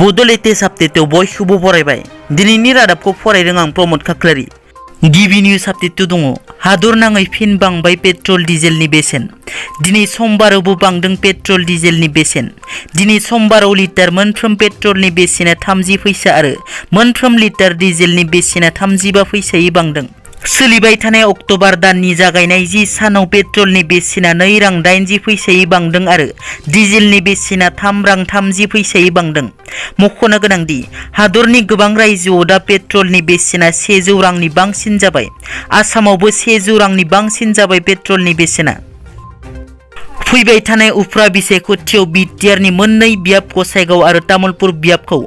Bodo latest update बयखौबो बरायबाय दिनैनि रादाबखौ फरायदों आं प्रमोद खाख्लारि गिबि निउज आपडेट दङ हादर नाङै फिन बांबाय पेट्रल डिजेलनि बेसेन दिनै समबारावबो बांदों पेट्रल डिजेलनि बेसेन दिनै समबाराव लिटार मोनफ्रोम पेट्रलनि बेसेना 30 फैसा आरो मोनफ्रोम लिटार डिजेलनि बेसेना 35 फैसायै बांदों सोलिबाय थानाय अक्ट'बर दाननि जागायनाय 10 सानाव पेट्रलनि बेसेना 2 रां 80 फैसायै बांदों आरो डिजेलनि बेसेना 3 रां 30 फैसायै बांदों मख'नो गोनांदि हादरनि गोबां रायजोआव दा पेट्रलनि बेसेना 100 रांनि बांसिन जाबाय आसामावबो 100 रांनि बांसिन जाबाय पेट्रलनि बेसेना फैबाय थानाय उफ्रा बिसायख'थियाव बिटिआरनि मोननै बियाब गसाइगाव आरो तामुलपुर बियाबखौ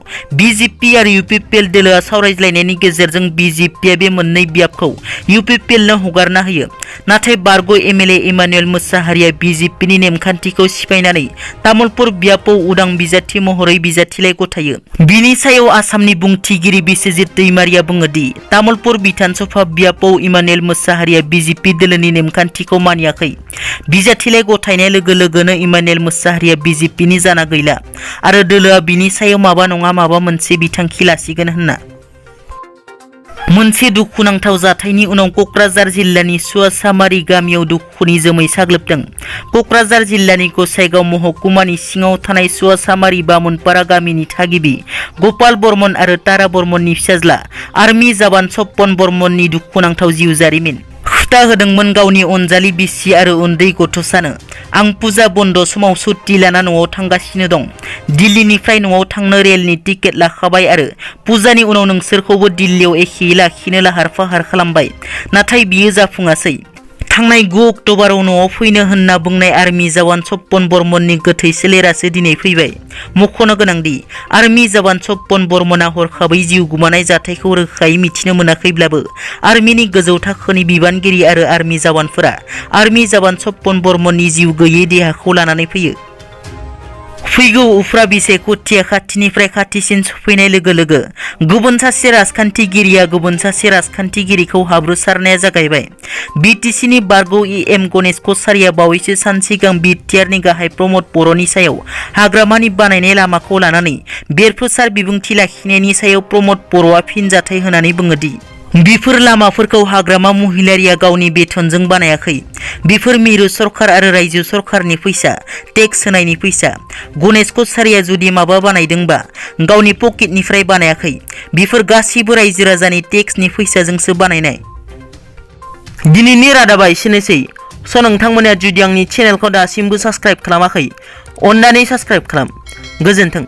बीजेपी आरो यूपीपीएल दोलोआ सावरायज्लायनायनि गेजेरजों बीजेपीआ बे मोननै बियाबखौ यूपीपीएलनो हगारना होयो नाथाय बारग' एमएलए इमानुएल मुचाहारीया बीजेपीनि नेमखान्थिखौ सिफायनानै तामुलपुर बियाबाव उदां बिजाथि महरै बिजाथिलाइ गथायो बिनि सायाव आसामनि बुंथिगिरि बिस्वजित दैमारिया बुङो दि तामुलपुर बिधानसभा बियाबाव इमानुएल मुचाहारीया बीजेपी दोलोनि नेमखान्थिखौ मानियाखै बिजाथिलाइ गथायनाय लोगो लोगोनो इमानुएल मुचाहारीया बीजेपीनि जाना गैला आरो दोलोआ बिनि सायाव माबा नङा माबा मोनसे बिथांखि लासिगोन होनना मोनसे दुखुनांथाव जाथायनि उनाव क'क्राझार जिल्लानि सुवासामारि गामियाव दुखुनि जोमै साग्लोबदों क'क्राझार जिल्लानि गसाइगाव महकुमानि सिङाव थानाय सुवासामारि बामुनपारा गामिनि थागिबि गपाल बर्मन आरो तारा बर्मननि फिसाज्ला आर्मी जवान सप्पन बर्मननि दुखुनांथाव जिउ जारिमिन खुथा होदोंमोन गावनि अनजालि बिसि आरो उन्दै गथ'सानो आं फुजा बन्द समाव सुट्टि लाना न'आव थांगासिनो दं दिल्लीनिफ्राय न'आव थांनो रेलनि टिकेट लाखाबाय आरो फुजानि उनाव नोंसोरखौबो दिल्लीयाव एखेयै लाखिनो लाहार फाहार खालामबाय नाथाय बियो जाफुङासै थांनाय 9 अक्ट'बराव न'आव फैनो होनना बुंनाय आर्मी जवान सप्पन बर्मननि गोथै सोलेरासो दिनै फैबाय मख'नो गोनांदि आर्मी जवान सप्पन बर्मना हरखाबै जिउ गोमानाय जाथायखौ रोखायै मिथिनो मोनाखैब्लाबो आर्मीनि गोजौ थाखोनि बिबानगिरि आरो आर्मी जवानफोरा आर्मी जवान सप्पन बर्मननि जिउ गैयै देहाखौ लानानै फैयो फैगौ उफ्रा बिसायख'थिया खाथिनिफ्राय खाथिसिन सफैनाय लोगो लोगो गुबुन सासे राजखान्थिगिरिया गुबुन सासे राजखान्थिगिरिखौ हाब्रुसारनाया जागायबाय बिटिसिनि बारग' एम गणेश कछारिया बावैसो सान सिगां बिटिआरनि गाहाय प्रमोद बर'नि सायाव हाग्रामानि बानायनाय लामाखौ लानानै बेरफोसार बिबुंथि लाखिनायनि सायाव प्रमोद बर'आ फिनजाथाय होनानै बुङोदि बेफोर लामाफोरखौ हाग्रामा महिलारिया गावनि बेथनजों बानायाखै बेफोर मिरु सरकार आरो रायजो सरकारनि फैसा टेक्स होनायनि फैसा गणेश कछारिया जुदि माबा बानायदोंबा गावनि पकेटनिफ्राय बानायाखै बेफोर गासैबो रायजो राजानि टेक्सनि फैसाजोंसो बानायनाय दिनैनि रादाबा एसेनोसै नोंथांमोना जुदि आंनि चेनेलखौ दासिमबो साबस्क्राइब खालामाखै अन्नानै साबस्क्राइब खालाम गोजोन्थों।